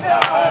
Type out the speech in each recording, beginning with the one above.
Come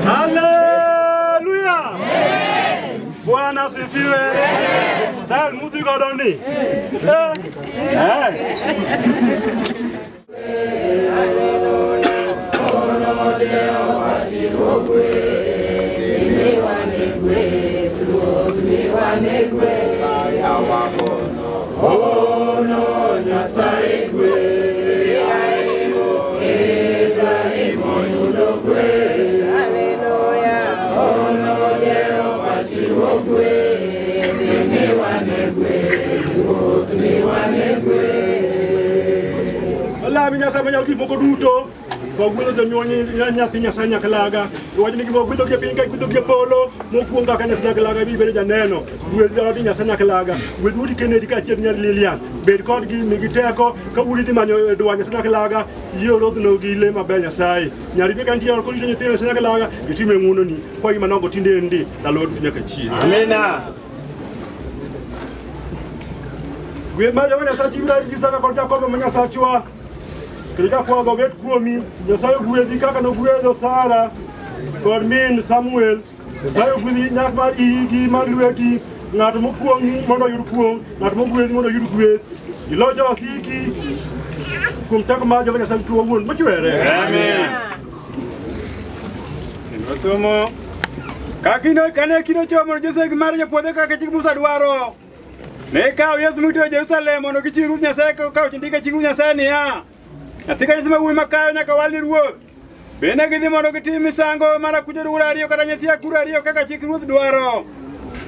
Haleluya! Bwana asifiwe. Style mudhi godo ni. Eh. Eh. Olami Nyasaye manyalo gik moko duto. Wagwedho jonyuol nyathi Nyasaye Nyakalaga. Iwacho ni gima gwedho gi e piny ka gwedho gi e polo. Mokwongo kaka Nyasaye Nyakalaga bi bedo janeno. Gwedh jood Nyasaye Nyakalaga. Gwedh wuodi Kennedy kaachiel gi nyar Lilian. Bed kodgi, migi teko. Ka wuodi dhi manyo dwa Nyasaye Nyakalaga, yie orodhno gi le maber Nyasaye. Nyari be ka nitie ot korito nyithindo Nyasaye Nyakalaga, itime ng'wononi. Kwayi manogo tinde ndi ndalo duto nyaka chieng'. Amina. Gweth mar Jehova Nyasachi Ibrahim, Isaka kod Jakobo ma Nyasachwa. Kendo jakwath obed kuomi. Nyasaye ogwedhi kaka nogwedho Sara kod min Samuel. Nyasaye ogwedhi nyak mar iyi gi mar lweti. Ng'at mokuong'i mondo oyud kuong', ng'at mogwedhi mondo oyud gweth. Ilo jowasiki kuom teko mar Jehova Nyasaye owuon mochwere. Amen. Kendo somo ka kino kane kino chopo mondo Josef gi Maria puodhe kaka chik Musa dwaro. Ne kawo Yesu motero Jerusalem mondo gichiw Ruoth Nyasaye ka ndike chik Ruoth Nyasaye niya, nyathi ka nyathi ma wuoyi makayo nyaka wal ni Ruoth. Bende gidhi mondo gitim misango mar akuche odugula ariyo kata nyithi akuru ariyo kaka chik Ruoth dwaro.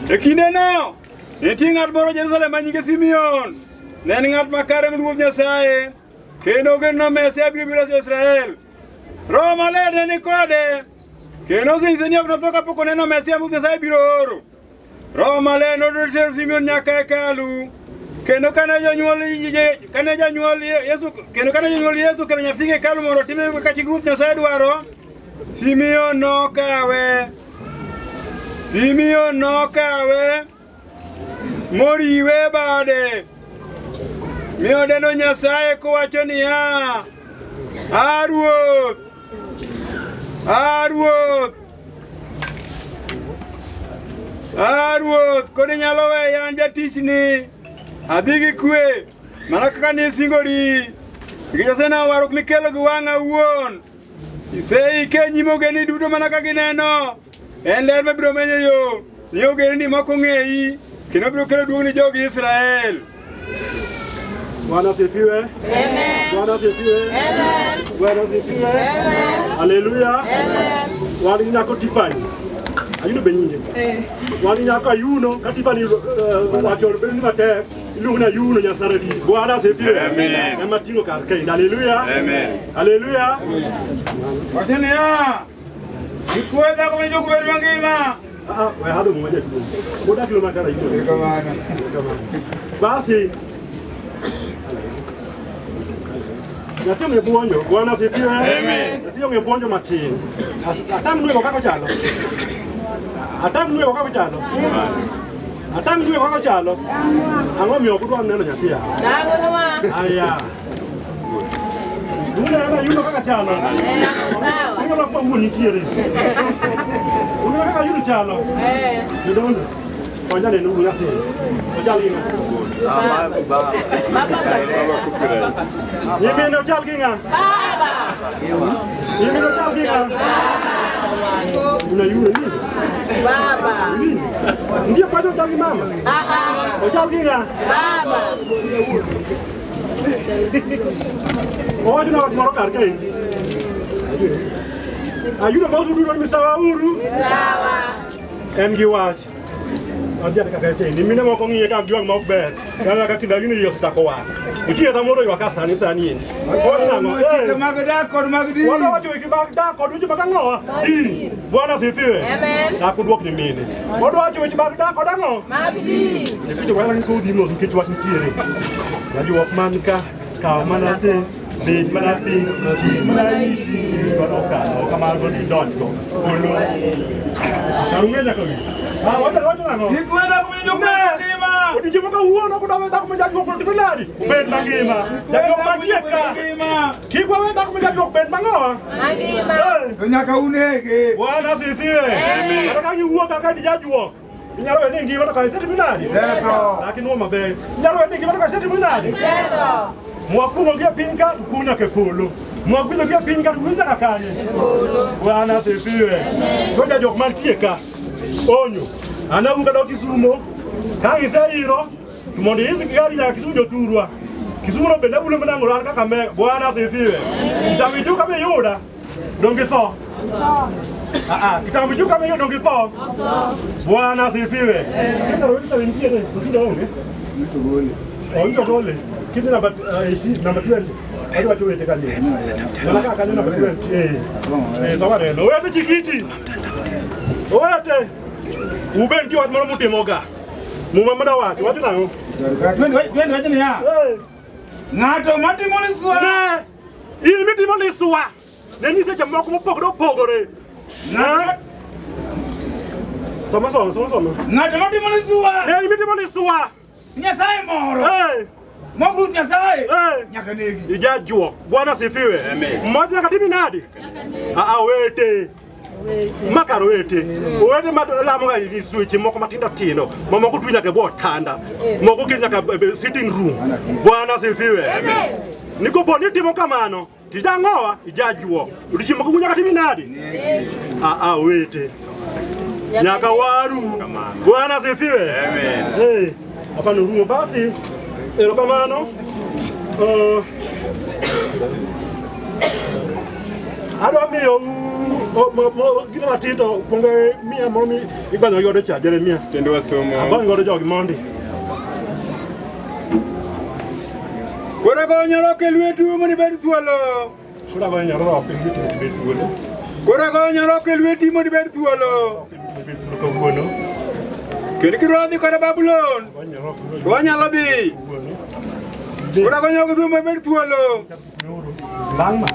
E kindeno, nitie ng'at moro Jerusalem ma nyinge Simeon. Ne en ng'at makare mar Ruoth Nyasaye, kendo ogeno Mesia biro biro reso Israel. Roho Maler ne ni kode, kendo osenyise ni ok notho kapok oneno Mesia ma Ruoth Nyasaye biro oro. Roho Maler notero Simeon nyaka e hekalu. Kendo kane jonyuol kane janyuol Yesu kendo kane jonyuol Yesu okelo nyathigi e hekalu mondo otime kaka chik Ruoth Nyasaye dwaro, Simeon nokawe. Simeon nokawe moriwe e bade mi odendo Nyasaye kowacho niya, A Ruoth, A Ruoth, A Ruoth, koro inyalo weya an jatichni adhi gi kwe mana kaka nisingori nikech aseneno warruok mikelo gi wang'a awuon. Iseike e nyim ogendini duto mana ka gineno. En ler mabiro menyo yo ni ogendini mok ong'eyi kendo biro kelo duong' ni jogi Israel. Bwana asifiwe. Amen. Bwana asifiwe. Amen. Bwana asifiwe. Amen. Haleluya. Amen. Wan gi nyako Tiffany. Ayuno be nyinge. Wan gi nyako Ayuno ka Tiffany wacho bedo ni matek. Iluongo ni Ayuno Nyasaredi. Bwana asifiwe. Amen. Ema ting'o kar kae. Haleluya. Amen. Haleluya. Wacho niya, Ikwe dhako ma jok bed mangima. Ah, we hado mmoja tu. Boda kilo makara hiyo. Erokamano. Basi nyathi ong'e buonjo, Bwana asifiwe. Amen. Nyathi ong'e buonjo matin. Atam nwego kaka ochalo. Atam nwego kaka ochalo. Atam nwego kaka ochalo. Ang'o miyo ok udwar neno nyathi ya? Tang'onwa. Aya. Uneno yudo kaka chalo. Sawa. Uneno kuma wuon nitiere. Uneno kaka yudo chalo. Eh. Jodolo. Konya neno uru nyathi. Ochal gi ng'a? Baba. Nyimine ochal gi ng'a? Baba. Nyimine ochal gi ng'a? Una yudo nini? Baba. Nini? Ndiyo kwacho ochal gi mama? Ah ah. Ochal gi ng'a? Baba. Owacho na wach moro kar kaendi. Ayudo ma usududo ni misawa uru. Sawa. En gi wach. Adhi kaka chain. Mine moko ng'iye ka giwang' ma ok ber. Kaka kaka kinda gini osechako wang'. Nitie kata moro ywak ka sani sani endi. Owacho nang'o? Chike Eh, mag dak kod mag din. Wadwa wacho weche mag dak kod weche mag ang'owa? Din. Bwana asifiwe. Amen. Dak uduok ni mine. Wadwa wacho weche mag dak kod ang'o? Mag din. Nyithindo wera ni kodhi mos nikech wach nitiere. Jajuok man ka, kaw mana te, bed mana piny, chik mana iti, godo okalo, kamano ni donjgo. Olo. Kar ung'e nyaka wi. Ah, wacho wacho nang'o? Ikwe dhako ma jok bed mangima. Odiechieng' ma kawuono kudwa we dhako ma jajuok mondo otim nadi? Obed mangima. Jajuok mantie ka. Kik wawe dhako ma jajuok bed mang'owa. Mangima. Eh. To nyaka unege. Bwana asifiwe. Kata ka iwuok kaka di jajuok. Inyalo bedo ni ngima to kare isetimo nadi? Isetho. Lakini nuo maber. Inyalo bedo ni ngima to kare isetimo nadi? Isetho. Mwakumo gi e piny ka, to kum nyaka e polo. Mwagwedho gi e piny ka, to gwedho nyaka kanye? Bwana asifiwe. Koro jajuok mantie ka, onyo. An awuok adok Kisumo, ka giseiro, to mondo iidh gari nyaka Kisumu jothurwa. Kisumu no bende abulo mana ng'ur an kaka me, Bwana asifiwe. Kitambo ijuka miyuda, donge itho? Ah ah, kitambo ijuka miyuda donge itho? Bwana asifiwe. Kendo wito nitiere, to tinde onge. Oh, ndio gole. Kitu namba 18, namba 20. Hadi watu wete kanyo. Mana kaka kanyo namba 20. Eh. Eh, sawa neno. Wete chikiti. Wete. Ube nitie wach moro mutimoga. Muma mana wacho, wacho nang'o? Twende wacho niya. Eh. Ng'ato matimo liswa. Ne. In mitimo liswa. Ne nyiseche moko mopogore opogore. Ng'ato Soma soma soma soma. ng'ato matimo liswa. Ne in mitimo liswa. Nyasaye moro. Eh. Mok Ruoth Nyasaye. Eh. Nyaka negi. Ijajuok. Bwana sifiwe. Mmoja nyaka timi nadi? Ah, ah, wete. Makar owete. Owete ma lamo ga weche moko matindo tindo. Mamoko twi nyaka e bwo otanda. Moko kiri nyaka e sitting room. Bwana sifiwe. Ni kopo ni timo kamano, tijang'owa, ijajuok. Odiechieng' moko nyaka timi nadi? Ah, ah, owete. Nyaka waru. Bwana sifiwe. Amen. Hey, hapa ni rumo basi. Erokamano. Adwa miyo gino matin to kuongo miya moro mi igwanyo godo cha Jeremia. Kendo wasomo. Agony godo jogi mondi. Koro gonyo rok e lwetu mondo ibed thuolo. Koro agonyo nyororo e lweti mondo ibed thuolo. Koro gonyo rok e lweti mondo ibed thuolo. Ibed thuolo kawuono. Kendo kidwa dhi koda Babulon, Agonyo nyororo to wanyalo dhi. kawuono. Koro gonyo rok thuolo mondo ibed thuolo. Bang' ma.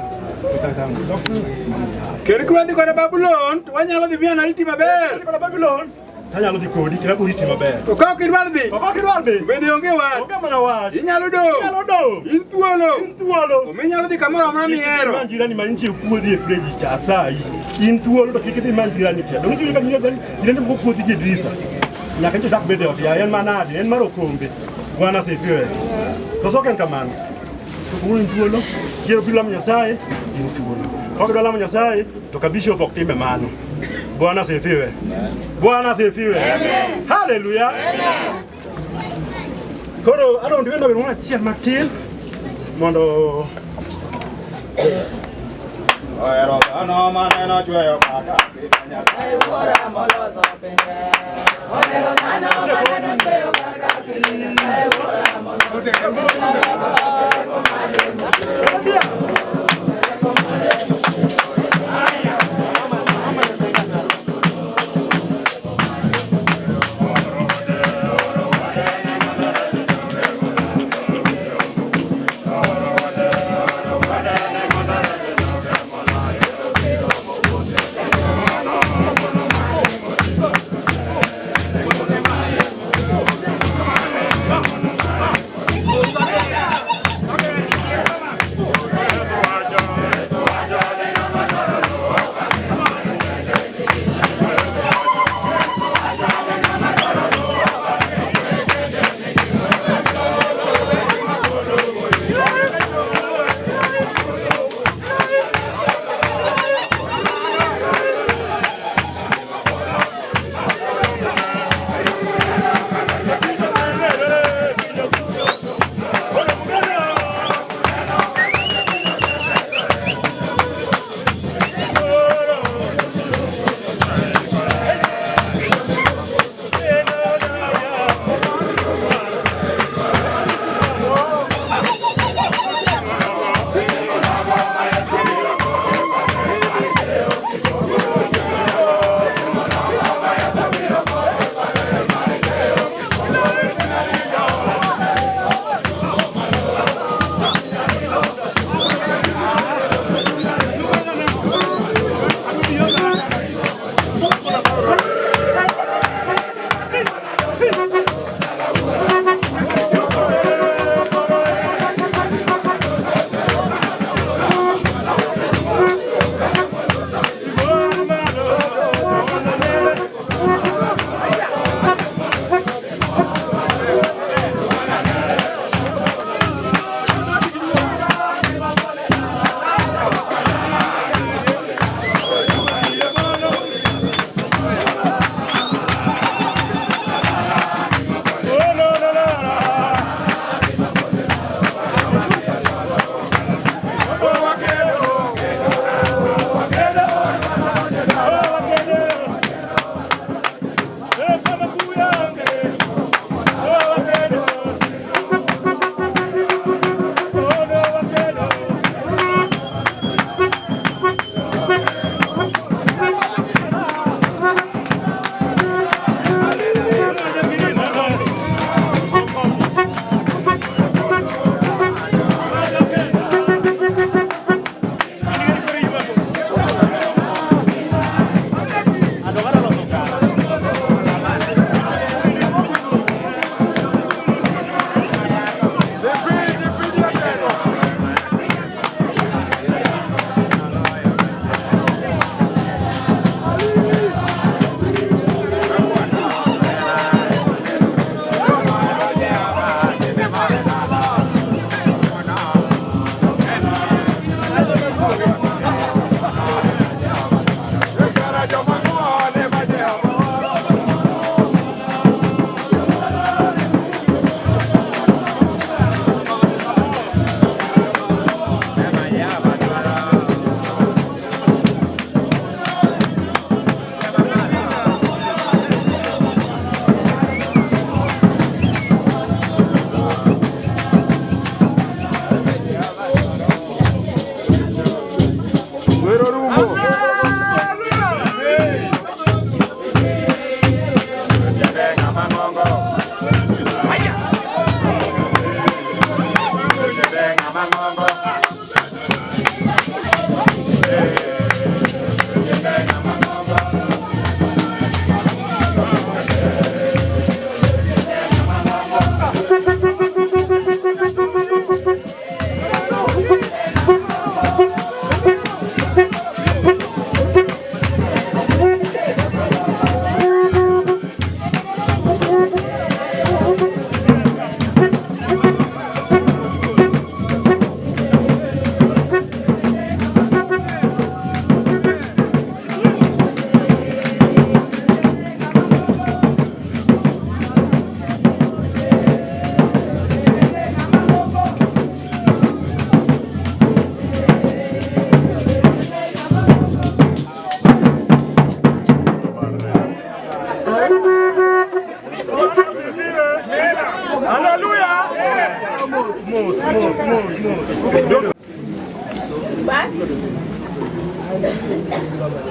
Kendo kidwa dhi koda Babulon, to wanyalo dhi miyo nariti maber. Koda Babulon. Anyalo dhi kodi kendo abiro riti maber. To ka ok idwar dhi, To ka ok idwar dhi, bende onge wach. onge mana wach. Inyalo dong'. Inyalo dong'. In thuolo. In thuolo. Omiyo inyalo dhi kamoro amora mihero. Imany jirani ma nitie puodhi e freji cha asayi. In thuolo to kik idhi imany jirani cha. Donge iwinjo ka jirani moko puodhi gi e dirisa. Nyaka nyocha dak bede ot yaye en manade, en mar okombe. Bwana asifiwe. To sok en kamano. To kawuono in thuolo, kiero biro lamo Nyasaye, in thuolo. Ka ok idwa lamo Nyasaye, to ka bishop ok time mano. Bwana asifiwe. Bwana asifiwe. Haleluya. Koro adwa mondo iwenda wer moro achiel matin mondo Ohero dhano maneno chweyo kaka kit Nyasaye. Wuora moloso pinje. Ohero dhano maneno chweyo kaka kit Nyasaye wuora moloso Haleluya.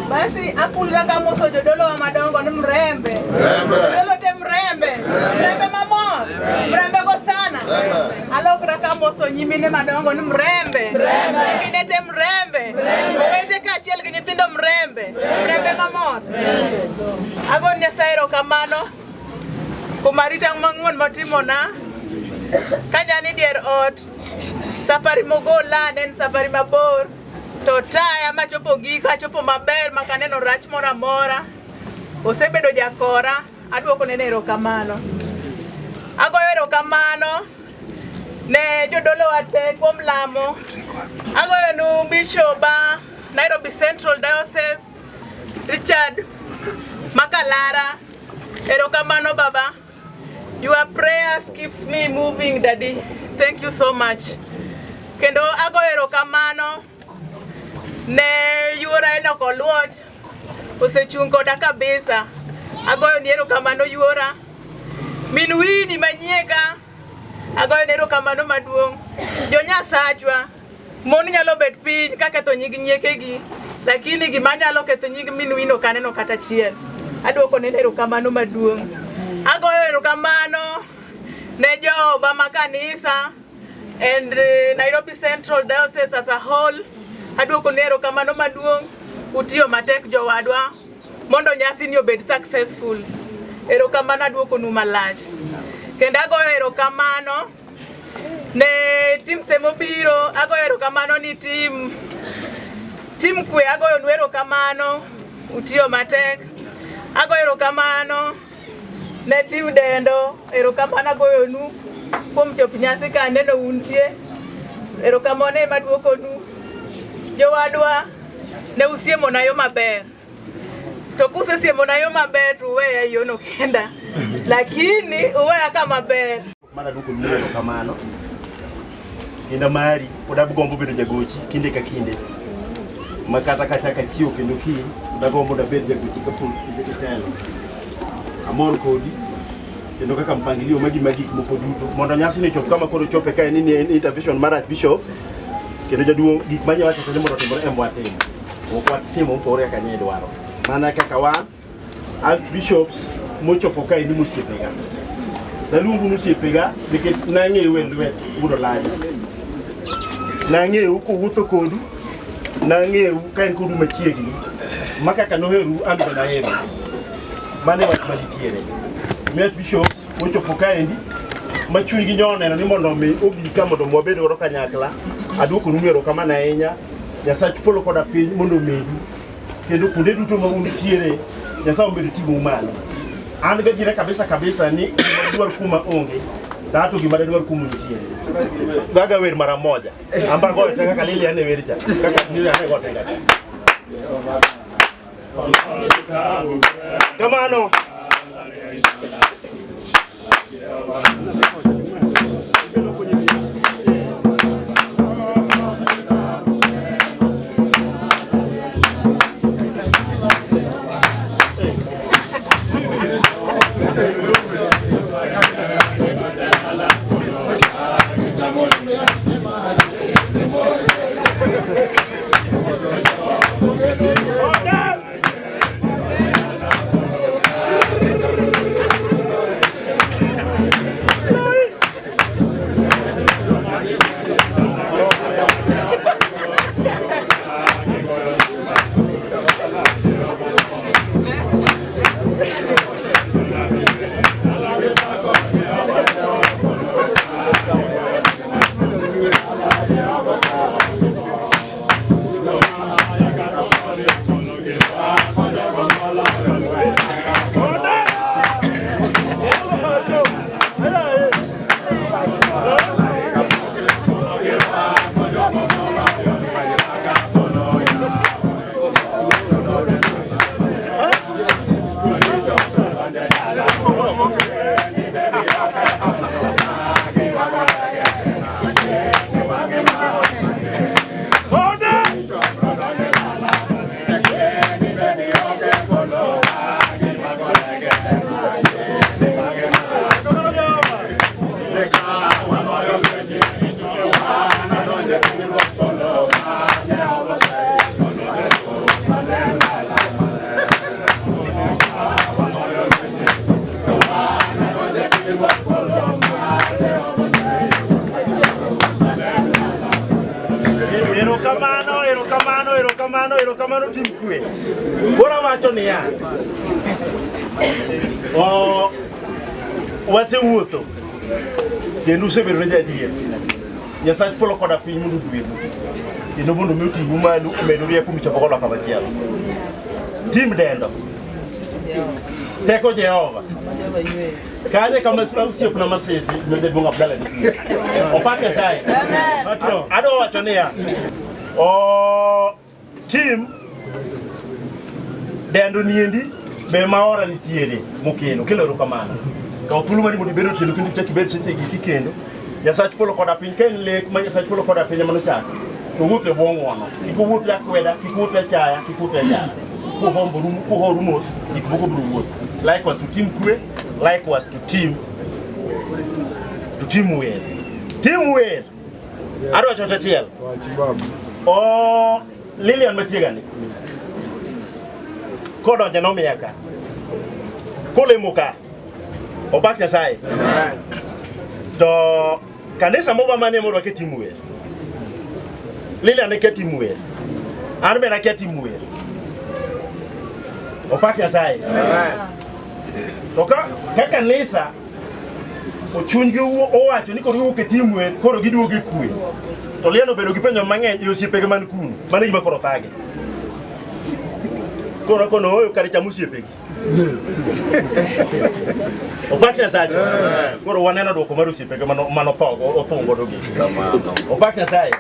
Basi akulra kamoso jodolowa madongo ni mrembe. Jodolo te mrembe. Mrembe mamor. Mrembe go sana. Alokra kamoso nyimine madongo ni mrembe. Nyimine te mrembe. Owete kaachiel gi nyithindo mrembe. Mrembe mamor. Ago Nyasaye erokamano kuom arita mang'won motimona. Kanyani dier ot, safari mogola ne en safari mabor. To taya machopo giko, achopo maber makaneno rach moro amora. Osebedo jakora, aduoko nene erokamano. Agoyo erokamano ne jodolowa te kuom lamo. Agoyo nu Bishoba Nairobi Central Diocese Richard Makalara. Erokamano baba. Your prayers keeps me moving daddy. Thank you so much. Kendo agoyo erokamano ne yuora Enoch Oluoch osechung' koda kabisa. Agoyo ni erokamano yuora. Min Winnie manyieka agoyo ni erokamano maduong'. Jo Nyasachwa mon nyalo bet piny ka ketho nying nyiekegi lakini gima nyalo ketho nying min Winnie ok aneno kata achiel. Aduoko ne erokamano maduong'. Agoyo erokamano ne joba ma kanisa and Nairobi Central Diocese as a whole. Aduoko ne erokamano maduong'. Utiyo matek jowadwa mondo nyasi ni obed successful. Erokamano aduoko nu malach. Kendo agoyo erokamano ne team semobiro, agoyo erokamano ni team kwe, agoyo nu erokamano, utiyo matek. Agoyo erokamano ne team dendo, erokamano agoyo nu kuom chopo nyasi ka aneno untie. Erokamano ema aduoko nu. Jowadwa, ne usiemona yo maber. To kusesiemona yo maber to uweya e yono kenda. Lakini uweya kama ber. Mar aduoko ni erokamano. Kinda mari pod agombo bedo jagochi kinde ka kinde. Ma kata kachako achiewo kendo kiny, dagombo dabed jagochi kapod itelo. Amor kodi kendo kaka mpangilio magi mag gik moko duto mondo nyasi ni chop kama koro chope kae ni en intervention mar Archbishop kendo jaduong' gik manye wacho ni mondo otimore em watimo. Ok watimo mopogore kaka nye dwaro. Mana kaka wan Archbishops mochopo kae ni mosiepega. Naluongu ni osiepega nikech nang'eyou e lwet wuod Olanya. Nang'eyou kowuotho kodu, nang'eyou ka en kodu machiegni, ma kaka noherou an be naherou. Mano e wach manitiere. Mi Archbishops mochopo kaendi ma chunygi nyo oneno ni mondo mi obi ka mondo wabed godo kanyakla. Aduokonu erokamano ahinya. Nyasach polo koda piny mondo omedu kendo kuonde duto ma untiere Nyasaye omedo ting'ou malo. An gadiera kabisa kabisa ni gima dwar kuma onge to gima dwar kuma nitiere. Gaga wer mara moja. Amba goyo te kaka Lilian e wer cha. Kaka Lilian e go tenga cha. Kamano. Erokamano tim kwe. Koro awacho niya, o, wasewuotho kendo usebedo ne jaadier. Nyasach polo koda piny mondo ogwedhu kendo mondo mi oting'u malo omedu rieko michopo go kamachielo. Tim dendo. Teko Jehova. Kanye kama osiepna Masisi no jaduong' Abdalla nitie. Opak Nyasaye. Adwa wacho niya, o tim dendo niendi be maora nitiere mokelo kelo erokamano. Kaw thuolo mari mondo ibed otieno kendo ichak ibed seche gi kikendo. Nyasach polo koda piny ka en lek ma Nyasach polo koda piny ema nochako. To wuoth e bwo ng'wono. Kik uwuoth e akweda, kik uwuoth e achaya, kik uwuoth e ajara. Kuhomboru, kuhoru mos, gik moko biro wuotho. Likewise to tim kwe, likewise to tim wer. Tim wer. Adwa wacho wach achiel. O Lilian machiegani. Kodonjo nomiya ka. Kolemo ka. Opak Nyasaye. To kanisa moba mane morwake tim wer. Lilian ne kia tim wer. An be nakia tim wer. Opak Nyasaye. To ka kanisa ochunygi owacho ni koro giwuok e tim wer, koro giduogo e kwe. To Lian obedo gi penjo mang'eny e osiepege man kuno. Mano e gima koro thage. Koro kono oyo kare cham osiepegi. Opak Nyasaye. Koro waneno dwoko mar osiepege mano tho othung godo gi. Opak Nyasaye.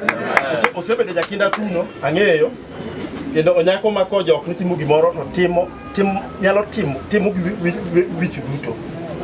Osebedo jakinda kuno, ang'eyo. Kendo onyako ma ko jok ni timo gimoro to timo tim nyalo timo timo gi wich duto.